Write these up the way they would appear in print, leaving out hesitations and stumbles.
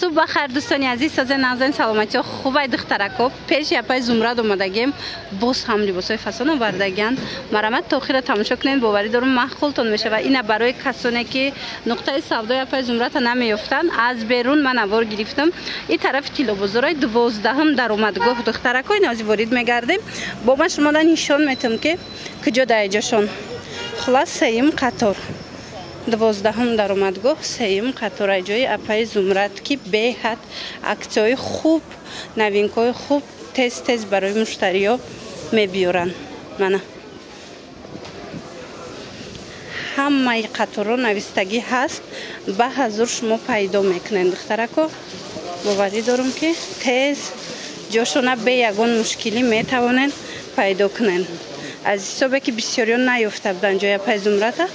Субҳ бахайр, дӯстони азиз, созен нағзен, саломатиҳо хубай, духтарако. Пеши апаи Зумрад омадагем, боз ҳам либосҳои фасон овардагианд. Марамат то охира тамошо кунед, боварӣ дорум маъқултон мешавад. Ина барои касоне ки нуқтаи савдои апаи Зумрата намеёфтанд, аз берун ман авор гирифтам. И тарафи тиллобозораи 12-ҳум даромадгоҳ, духтарако, ина ози ворид мегардем. Бо ман шумода нишон метам, ки куҷо даиҷошон. Хулас, сеюм қатор, 12-ҳум даромадгоҳ, сеюм қатора, ҷои апаи Зумрад, ки беҳад аксияҳои хуб, новинкаҳои хуб тез тез барои муштариё мебиёранд. Мана ҳамаи қаторро навистагӣ ҳаст, ба ҳазур шумо пайдо мекунед, духтарако. Боварӣ дорум, ки тез ҷошона бе ягон мушкилӣ метавонед пайдо кунед. Аз ҳисобе ки бисёриён наёфта буданд ҷои апаи Зумрата,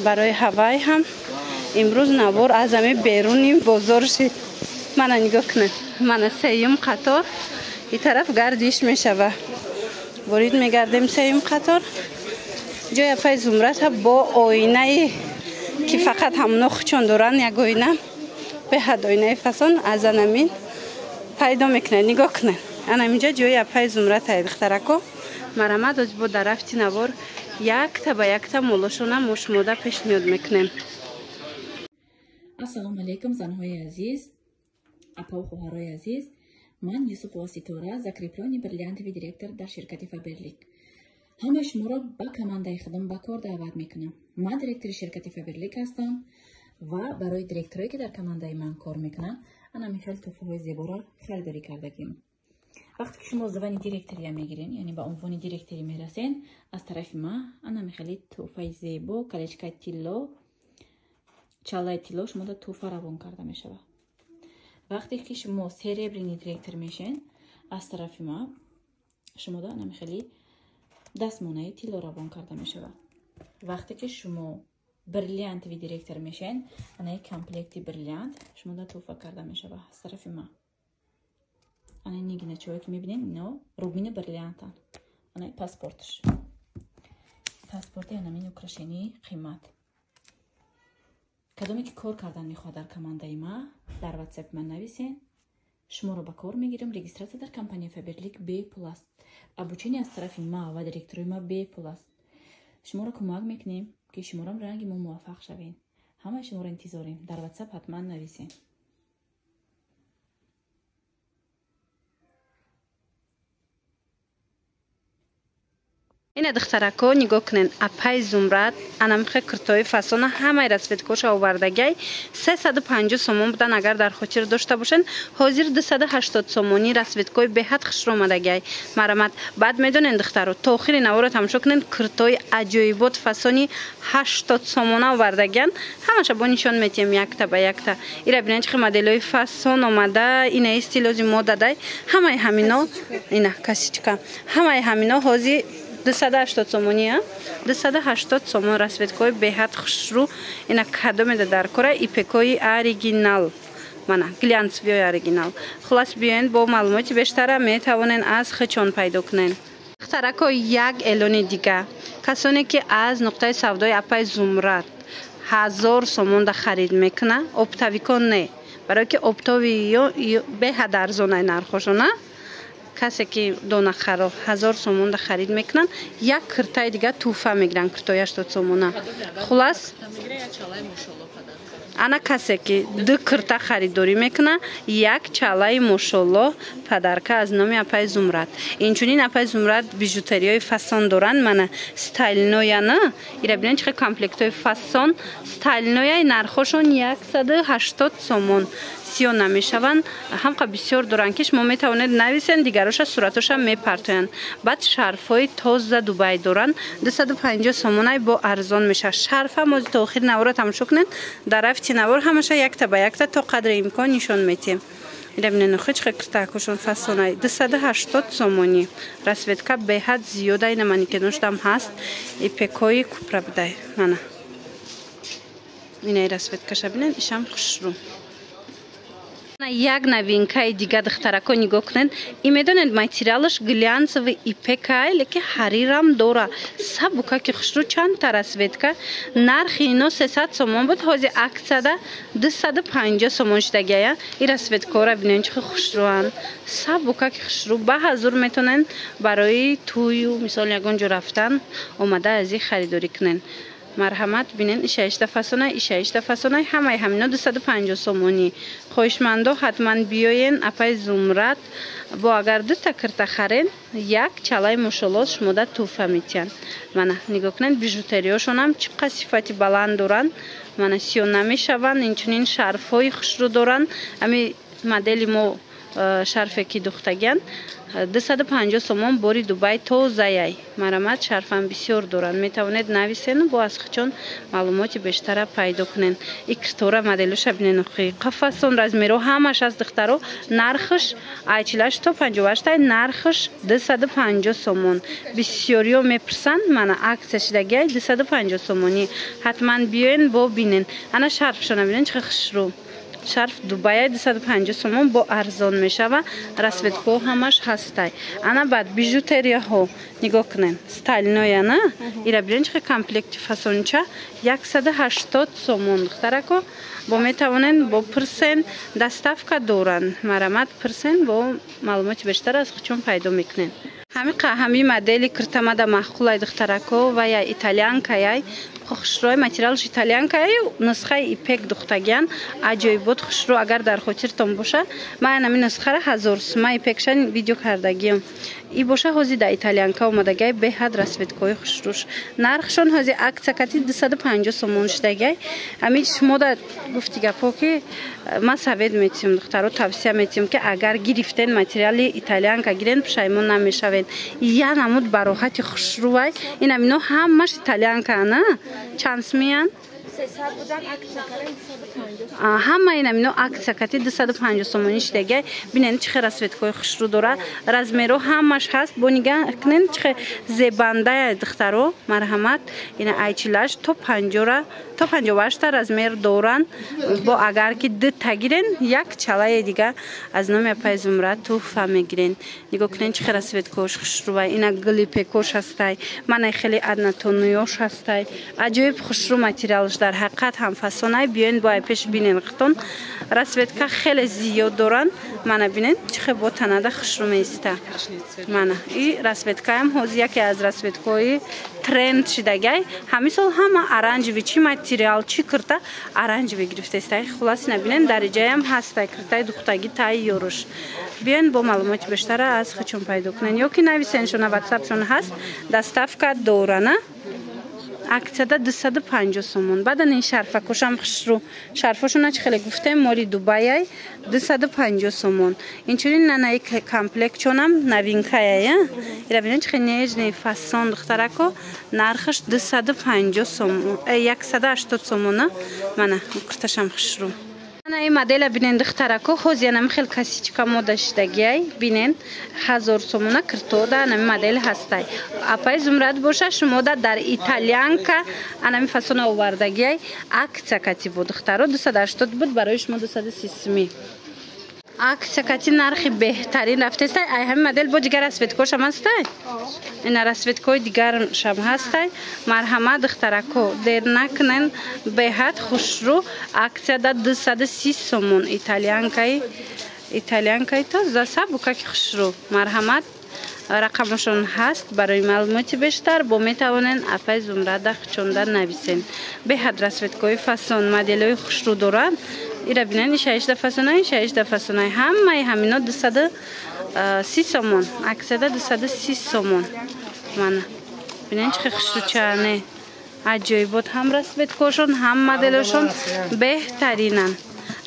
барои ҳавай ҳам имрӯз навор аз ҳами беруни бозор шид. Мана нигоҳ кунед, мана сеюм қатор, и тараф гардиш мешава. Ворид мегардем сеюм қатор, ҷои апаи Зумрата бо оинае ки фақат ҳамоно хучон доранд, як оина беҳад оинаи фасон, аз анамин пайдо мекунед. Нигоҳ кунед, анаминҷа ҷои апаи Зумрата, духтарако. Марамад оз бо дарафти навор якта ба якта молошона мо шумода пешниҳод мекунем. Ассалому алайкум, занҳои азиз, апаву хоҳарои азиз. Ман Юсупова Ситора, закреплённый бриллиантовый директор дар ширкати Фаберлик. Ҳамаи шуморо ба командаи худам ба кор даъват мекунам. Ман директори ширкати Фаберлик ҳастам ва барои директорое, ки дар командаи ман кор мекунанд, ана михел тӯҳфаҳои зеборо харидорӣ кардагим. Вақте ки шумо звани директория мегирен, яъне ба унвони директорӣ мерасен, аз тарафи ма ана михели тӯҳфаи зебо, колечкаи тилло, чаллаи тилло шумода тӯҳфа равон карда мешавад. Вақте ки шумо серебряный директор мешен, аз тарафи ма шумода ана михели дастмонаи тилло равон карда мешавад. Вақте ки шумо бриллиантовый директор мешен, анаи комплекти бриллиант шумода тӯҳфа карда мешавад аз тарафи ма. Ана нигиначое ки мебинед, ино рубини бриллиантанд. Ана паспортш, паспорти анамин украшении қимат. Кадоме ки кор кардан мехоҳад дар командаи ма, дар ватсап ман нависен, шуморо ба кор мегирем. Регистрация дар компания Фаберлик бепул аст, обучение аз тарафи ма ва директорои ма бепул аст. Шуморо кӯмак мекунем, ки шуморам ранги мо муваффақ шавед. Ҳамаи шуморо интизорем. Дар ватсап ҳатман нависен. Ина духтарако, нигоҳ кунед, апаи Зумрад анамихе киртои фасона ҳамаи расцветкоша овардагиай. 350 сомон будан, агар дар хотир дошта бошед, ҳозир 280 сомонӣ расцветкои беҳад хушро омадагиай. Марамат. Баъд медонед, духтаро, то охири наворо тамошо кунед, киртои аҷоибот фасони 80 сомона овардагианд. Ҳамаша бо нишон метиҳем якта ба якта. Ира бинед, чӣ моделҳои фасон омада, ина истилози модадай ҳамаи ҳамино, ина касичка, ҳамаи ҳамино ҳозир 280 сомонӣ, 280 сомон, расцветкои беҳад хушрӯ. Ина кадомеда дар кора, ипекои оригинал, мана глянцевиёи оригинал. Хулас, биёен, бо маълумоти бештара метавонен аз хичон пайдо кунен. Духтарако, як эълони дига. Касоне ки аз нуқтаи савдои апаи Зумрад 1000 сомонда харид мекуна, оптовикон не, барое ки оптови беҳад арзонай нархошона, касе ки донахаро 1000 сомонда харид мекунанд, як киртаи дига тӯҳфа мегиранд, киртои 80 сомона. Хулас, ана касе ки ду кирта харидорӣ мекуна, як чалаи мошолло подарка аз номи апаи Зумрад. Инчунин апаи Зумрад бижутериёи фасон доранд. Мана стайлнояна, ира бинед, чӣ комплектҳои фасон стайлнояй, нархошон 180 сомон, сиё намешаванд. Ҳамқа бисёр доранд, ки шумо метавонед нависен, дигароша суратоша мепартоянд. Баъд шарфҳои тоза Дубай доранд, 250 сомонай, бо арзон мешавад шарфа. Мози то охири навора тамошо кунед, дар рафти навор ҳамаша якта ба якта то қадри имкон нишон метиҳем. Ира бинед, нохи чӣ киртакошон фасонай, 280 сомонӣ, расцветка беҳад зиёда. Ина манекеноштам ҳаст, ипекои купра будай. Мана инаи расцветкаша бинед, ишам хушрӯ. Як новинкаи дига, духтарако, нигоҳ кунед. И медонед, материалаш глянцевый ипекай, лекин ҳарирам дора, сабукаки хушрӯ, чандта расцветка. Нархи ино 300 сомон буд, ҳозир аксияда 250 сомон шудагия. И расцветкаҳоро бинед, чӣ хушрӯанд, сабукаки хушрӯ. Ба ҳазур метавонед барои тӯю, мисол, ягон ҷо рафтан омада аз и харидорӣ кунед. Марҳамат, бинен, ишаишта фасона, ишаишта фасона, ҳамаи ҳамино 250 сомонӣ. Хоҳишмандо ҳатман биёен апай Зумрад. Бо агар дута кирта харен, як чалаи мошолот шумода тӯҳфа метиҳанд. Мана, нигоҳ кунед, бижутериёшонам чӣ қадр сифати баланд доранд. Мана, сиё намешаванд. Инчунин шарфҳои хушрӯ доранд. Ами модели мо, шарфе ки духтагиянд, 250 сомон, бори Дубай, тозаяй. Марамат, шарфам бисёр доранд. Метавонед нависену бо аз хичон маълумоти бештара пайдо кунед. И киртора моделоша бинен, охи қафасон, размеро ҳамаш аз, духтаро. Нархш ай 48 то 58, нархш 250 сомон. Бисёриё мепурсанд. Мана, аксия шидагиай, 250 сомонӣ. Ҳатман биёен, бо бинен. Ана шарфшона бинен, чӣ хушрӯ, шарф Дубая, 250 сомон, бо арзон мешава. Расцветкаҳо ҳамаш ҳастай. Ана баъд бижутерияҳо нигоҳ кунед, стальной ана. Ира бинед, чӣ комплекти фасонча, 180 сомон. Духтарако, бо метавонед бо пурсен, доставка доранд. Марамат, пурсен, бо маълумоти бештар аз худшон пайдо мекунед. Ҳами модели киртамада маъқулай, духтарако, ва я итальянкаяй, хушрӯи материалш итальянкаяй, нусхаи ипек духтагиян, аҷоибот, хушрӯ. Агар дар хотиртон боша, ман ами нусхара 1000 сума ипекша видео кардагиям. И боша, ҳозир дар итальянка омадагай, беҳад расцветкаҳои хушрӯш. Нархшон ҳозир аксия кати 250 сомон шудагай. Ами шумода гуфти гапҳо, ки ман совет метиҳам, духтаро, тавсия метиҳам, ки агар гирифтен, материали итальянка гирен, пушаймон намешавед. Я намуд бароҳати хушрӯвай. Ин амино ҳамаш итальянка на чанд сумиянд? Ҳама ин амино аксия кати 250 сомонӣ шудагай. Бинед, чӣ хел расцветкаҳои хушрӯ дора, размеро ҳамаш ҳаст. Бо нигаҳ кунед, чӣ хел зебандая, духтаро. Марҳамат, ина ай 48 то 50-ра, то 58-та размер доранд. Бо агар ки дута гирен, як чалаи дига аз номи апаи Зумрад тӯҳфа мегирен. Нигоҳ кунед, чӣ хел расцветкаҳош хушрӯвай. Ина гулипекош ҳастай, мана хеле однотонныйош ҳастай, аҷоиб хушрӯ. Материалш дар ҳақиқат ҳам фасонай. Биёен, бо ай пеш бинен хитон, расцветка хеле зиёд доранд. Мана, бинен, чӣ хел бо танада хушрӯ меиста. Мана, и расцветкаам ҳозир яке аз расцветкаҳои тренд шидагай. Ҳамин сол ҳама оранжевый, чӣ материал, чӣ кирта оранжевый гирифтаистай. Хулас, ина бинен, дариҷаям ҳастай, киртаи духтагӣ тайёруш. Биёен, бо маълумоти бештара аз худшон пайдо кунен ё ки нависеншона, ватсапшон ҳаст, доставка дорана. Аксияда 250 сомон. Баъдан ин шарфакошам хушрӯ, шарфошона чӣ хеле гуфтем, моли Дубаяй, 250 сомон. Инчунин нанаи комплектчонам новинкаяя. Ира бинед, чӣ хеле нежный фасон, духтарако. Нархаш 250 сомон, 180 сомона. Мана, курташам хушрӯ. Ана ин модела бинен, духтарако, ҳозир анами хел косичка мода шидагиай. Бинен, 1000 сомона киртода анами модел ҳастай. Апаи Зумрад боша, шумода дар итальянка анами фасона овардагиай, аксия кати бу, духтаро, 280 буд, барои шумо 230 сумӣ. Аксия кати нархи беҳтарин рафтестай. Ай ҳами модел бо дигар расцветкошам ҳастай, ина расцветкои дигаршам ҳастай. Марҳамат, духтарако, дер накунен, беҳад хушрӯ, аксияда 230 сомон, итальянкаи тоза, сабукаки хушрӯ. Марҳамат, рақамашон ҳаст, барои маълумоти бештар бо метавонен апаи Зумрада хучонда нависен. Беҳад расцветкои фасон, моделҳои хушрӯ доранд. Ира бинен, ишаишда фасонай, ишаишда фасонай, ҳамаи ҳамино 230 сомон, аксияда 230 сомон. Мана, бинен, чӣ хушрӯчаане, аҷоибот. Ҳам расцветкошон, ҳам моделошон беҳтаринанд.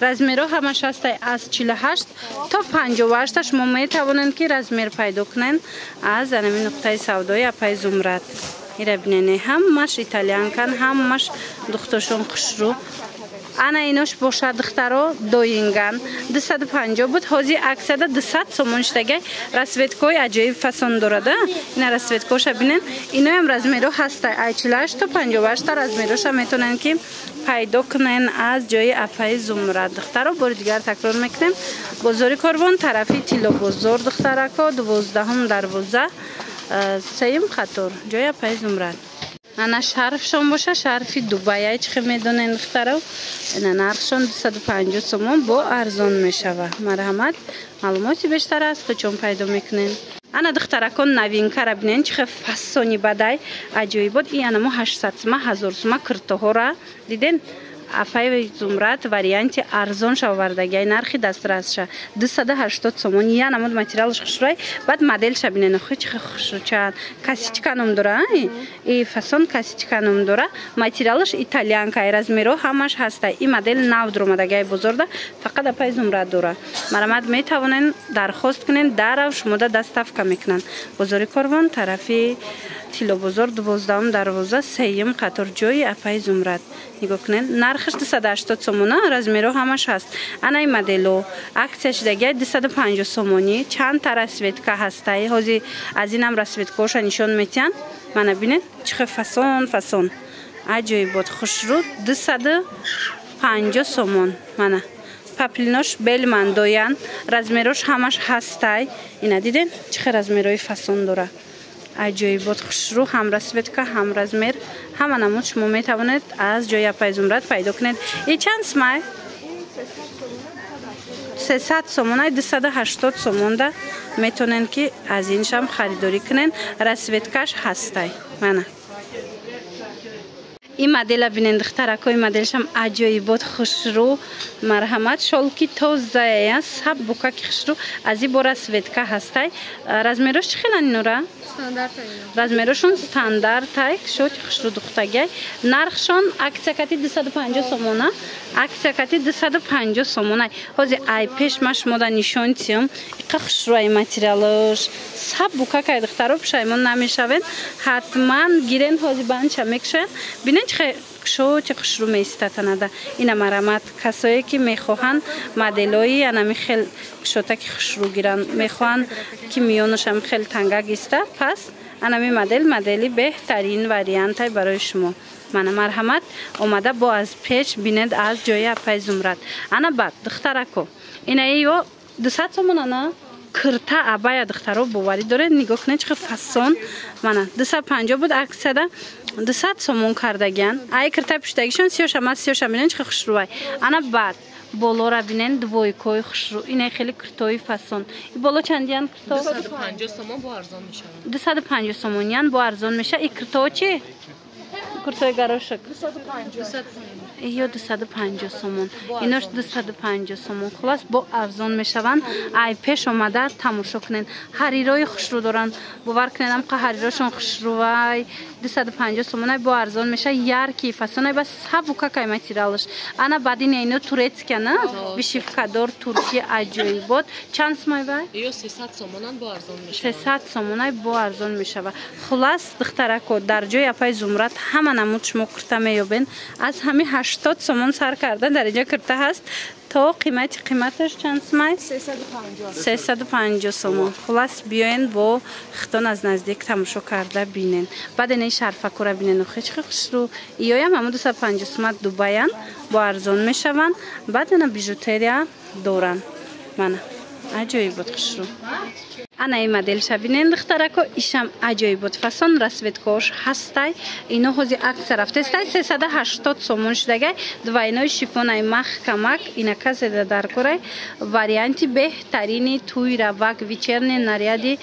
Размерҳо ҳамаш ҳастай, аз 48 то 58 шумо метавонед, ки размер пайдо кунед аз анами нуқтаи савдои апаи Зумрад. Ира бинене, ҳамаш итальянкан, ҳамаш духтошон хушрӯ. Ана инош бошад духтаро доинган 250 буд, ҳозир аксияда 200 сомон шудагай. Расцветкои аҷоиб фасон дорада. Ина расцветкоша бинен. Иноям размеро ҳаста ай 48 то 58 та размероша метавонен ки пайдо кунен аз ҷои апаи Зумрад. Духтаро бори дигар такрор мекунем. Бозори Корвон тарафи Тиллобозор духтарако 12 дарвоза сеюм қатор ҷои апаи Зумрад. Ана шарфшон боша шарфи Дубай чӣ медонен духтаро. Ина нархшон 250 сомон бо арзон мешава. Марҳамат, маълумоти бештар аз худшон пайдо мекунен. Ана духтаракон новинкара бинен чӣ фасони бадай аҷоибот. И анамо 800 сума 1000 сума киртоҳора диден. Апаи Зумрад варианти арзон шавардагиай нархи дастрасша 280 сомон. Я намуд материалш хушрӯй. Баъд моделша бинен хи чӣ хушрӯча касичка ном дора. И фасон касичка ном дора. Материалш итальянка размеро ҳамаш ҳаста. И модел нав дуромадагиай бозорда фақат апаи Зумрад дора. Марамад метавонен дархост кунен, дарав шумода доставка мекунанд. Бозори Корвон тарафи Тиллобозор 12 дарвоза сеюм қатор ҷои апаи Зумрад. Нигоҳ кунед, нархаш 280 сомона, размеро ҳамаш ҳаст. Анаи модело аксия шудагиай 250 сомонӣ. Чанд та расцветка ҳастай. Ҳозир аз инам расцветкаҳоша нишон метиҳанд. Мана бинед чӣ хел фасон фасон аҷоибот хушрӯ 250 сомон. Мана паплинош белмандоян, размерош ҳамаш ҳастай. Ина диден чӣ хел размерои фасон дора. Аҷоибот хушрӯ, ҳам расцветка ҳам размер ҳама намуд шумо метавонед аз ҷои апаи Зумрад пайдо кунед. И чанд сумай? 300 сомонай 280 сомонда метавонед ки аз иншам харидорӣ кунед. Расцветкаш ҳастай. Мана ин модела бинен духтаракои моделшам аҷоибот хушрӯ. Марҳамат, шолки тозая саб букаки хушрӯ. Аз ин бора светка ҳастай. Размерош чӣ хелан инора? Размерошон стандартай, шоти хушрӯ духтагай. Нархшон аксия кати 250 сомона. Аксия кати 250 сомона. Ҳозир ай пеш ма шумода нишон тиём. Иқа хушрӯ ай материалаш саб букакай духтаро пушаймон намешавен. Ҳатман гирен, ҳозир банча мекушоян. Бинен чӣ шоти хушрӯ меистатанада. Ина марамат касое ки мехоҳанд моделои анами хел кушотаки хушрӯ гиранд, мехоҳанд ки миёнашам хел тангак иста, пас анами модел модели беҳтарин вариантай барои шумо. Мана марҳамат, омада бо аз пеш бинед аз ҷои апаи Зумрад. Ана баъд духтарако ина ё 200 сомона на кирта абая духтаро боварӣ доред. Нигоҳ кунед чӣ фасон. Мана 250 буд аксияда 200 сомон кардагиян. Ай кирта пуштагишон сиёша ма сиёша бинен чӣ хушрӯвай. Ана баъд болора бинен двойкои хушрӯ. Ина хеле киртои фасон. И боло чандиян кирто? 250 сомон бо арзон мешавад. 250 сомониян бо арзон мешавад. И кирто чи? Куртои горошек 250. Ё 250 сомон. Инош 250 сомон. Хулас бо арзон мешаванд. Ай пеш омада тамошо кунед. Ҳарирои хушрӯ доранд. Бовар кунед амқа ҳарирошон хушрӯвай. 250 сомонай бо арзон мешавад. Яркий фасонай ба сабукакай материалаш. Ана баъд ин ино турецкия на? Вышивкадор турки аҷоибот. Чанд сомай вай? Ё 300 сомонан бо арзон мешавад. 300 сомонай бо арзон мешавад. Хулас духтарако дар ҷои апаи Зумрад ҳама намуд шумо курта меёбед. Аз ҳами 80 сомон сар карда дар инҷо курта ҳаст то қимати қиматаш чанд сомай? 350 сомон. Хулас биёен бо хитон аз наздик тамошо карда бинен. Баъд ин шарфакора бинен. Хеч хушрӯ. Иёям ҳамон 250 сомат Дубаян бо арзон мешаванд. Баъд ина бижутерия доранд. Мана аҷоибот хушрӯ. Ана ин моделша бинен духтарако, ишам аҷоибот фасон, расцветкош ҳастай. Ино ҳози аксия рафтестай 380 сомон шудагай. Двойной шифонай маҳкамак ина каседа даркорай. Варианти беҳтарини туй равак вечерний наряди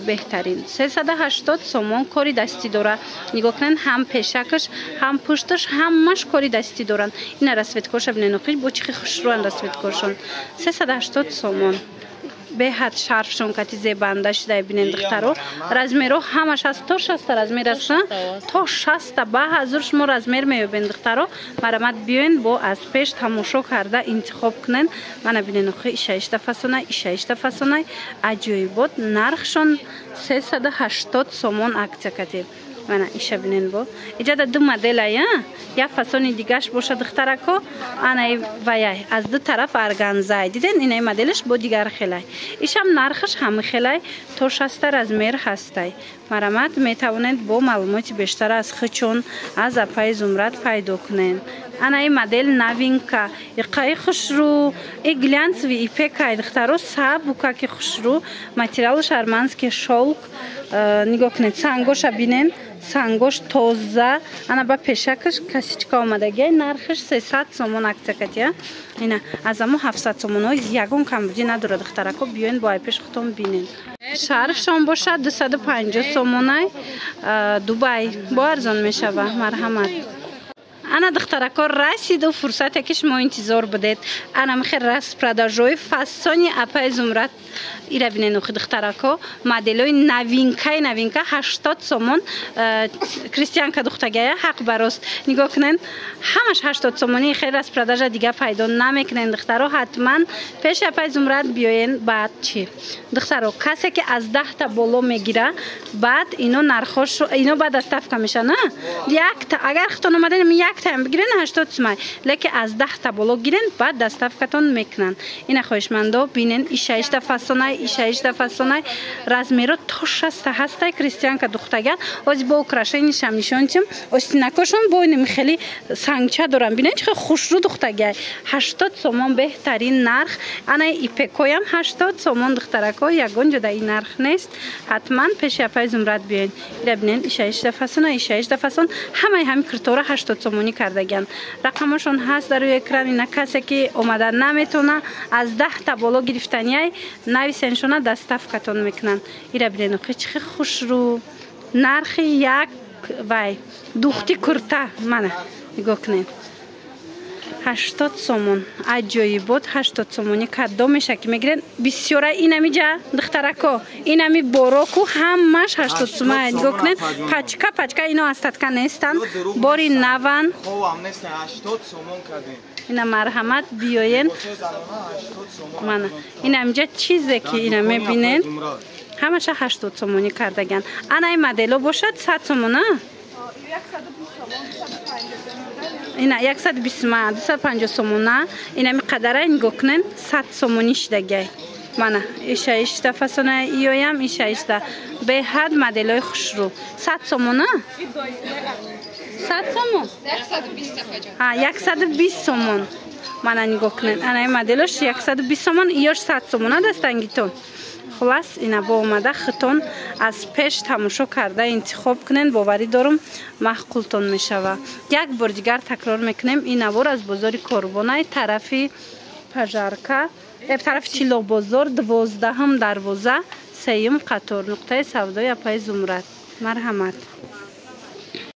беҳтарин. 380 сомон кори дастӣ дора. Нигоҳ кунед, ҳам пешакаш, ҳам пушташ, ҳамаш кори дастӣ доранд. Ина расцветкоша бинен, охи бо чӣ хушрӯянд расцветкошон. 380 сомон. Беҳад шарфшон кати зебанда шудай бинен духтаро. Размеро ҳамаш аст то 60 размер аст, то 60 ба ҳазур шумо размер меёбен духтаро. Марамат биёен бо аз пеш тамошо карда интихоб кунен. Мана бинен охи ишаишта фасонай, ишаишта фасонай аҷоибот. Нархшон 380 сомон аксия кати. Мана иша бинен бо. Иҷада ду моделая, як фасони дигаш боша духтарако, ана ваяй аз ду тараф органзай. Диден инаи моделаш бо дигар хелай. Ишам нархаш ҳами хелай, то 60 размер ҳастай. Марамат метавонед бо маълумоти бештар аз хичон аз апаи Зумрад пайдо кунед. Ана и модел новинка, иқаи хушрӯ, и глянцевый ипекай духтаро, сабукаки хушрӯ, материалаш арманский шёлк. Нигоҳ кунед, сангоша бинен, сангош тоза, ана ба пешакаш косичка омадагиай, нархаш 300 сомон акция катия. Ина аз амо 700 сомонҳо ягон камбудӣ надорад духтарако, биёен бо ай пеш худтон бинен. Шарфшон бошад 250 сомонай, Дубай бо арзон мешава. Марҳамат. Ана духтарако расиду фурсате ки шумо интизор будед. Ана михе распродажои фасони апаи Зумрад ира бинен охи духтарако, моделои новинкаи новинка 80 сомон, крестьянка духтагая ҳақ барост. Нигоҳ кунен, ҳамаш 80 сомони, хеле распродажа дига пайдо намекунен духтаро, ҳатман пеши апаи Зумрад биёен. Баъд чӣ духтаро, касе ки аз 10 та боло мегира, баъд ино нархош ино баъд доставка меша, на? Якта агар худтон омаден яктаам бигирен 80 сумай, лекин аз 10 та боло гирен, баъд доставкатон мекунанд. Ина хоҳишмандо бинен, ишаишта фасонай, ишаишта фасонай, размеро то 60 ҳастай, крестьянка духтаган. Ози бо украшенияшам нишон чим, остинакошон бо инами хеле сангча дорам, бинен чӣ хушрӯ духтагай. 80 сомон беҳтарин нарх. Ана ипекоям 80 сомон духтарако, ягон ҷода ин нарх нест. Ҳатман пеши апаи Зумрад биёед. Ира бинен, ишаишта фасона, ишаишта фасон, ҳамаи ҳами киртора 80 сомонӣ кардагианд. Рақамошон ҳаст дар рӯи экран. Ина касе ки омада наметона, аз 10 та боло гирифтаниай, нависеншона, доставкатон мекунанд. Ира бинен охи чӣ хушрӯ, нархи як вай духти курта, мана нигоҳ кунед, 80 сомон, аҷоибот, 80 сомонӣ. Кадомеша ки мегирен бисёра инамиҷа духтарако, инами бороку ҳамаш 80 сомон. Нигоҳ кунед, пачка пачка, ино остатка нестанд, бори наван. Ина марҳамат биёен. Мана инамиҷа чизе ки ина мебинен, ҳамаша 80 сомонӣ кардагианд. Ана ин модело бошад 100 сомона, ина 120, 250 сомона. Инами қадара нигоҳ кунен, 100 сомонӣ шидагиай. Мана ишаишта фасона, иёям ишаишта, беҳад моделои хушрӯ, 100 сомона, 100 сомон, 120 сомон. Мана нигоҳ кунен, ана ин моделош 120 сомон, иёш 100 сомона дастангитон. Хулас, ина бо омада хитон аз пеш тамошо карда интихоб кунен, боварӣ дорум маъқултон мешава. Як бор дигар такрор мекунем, ин навор аз бозори Корбонай, тарафи Пожарка, тарафи Чилоқбозор, 12-ҳум дарвоза, сеюм қатор, нуқтаи савдои апаи Зумрад. Марҳамат.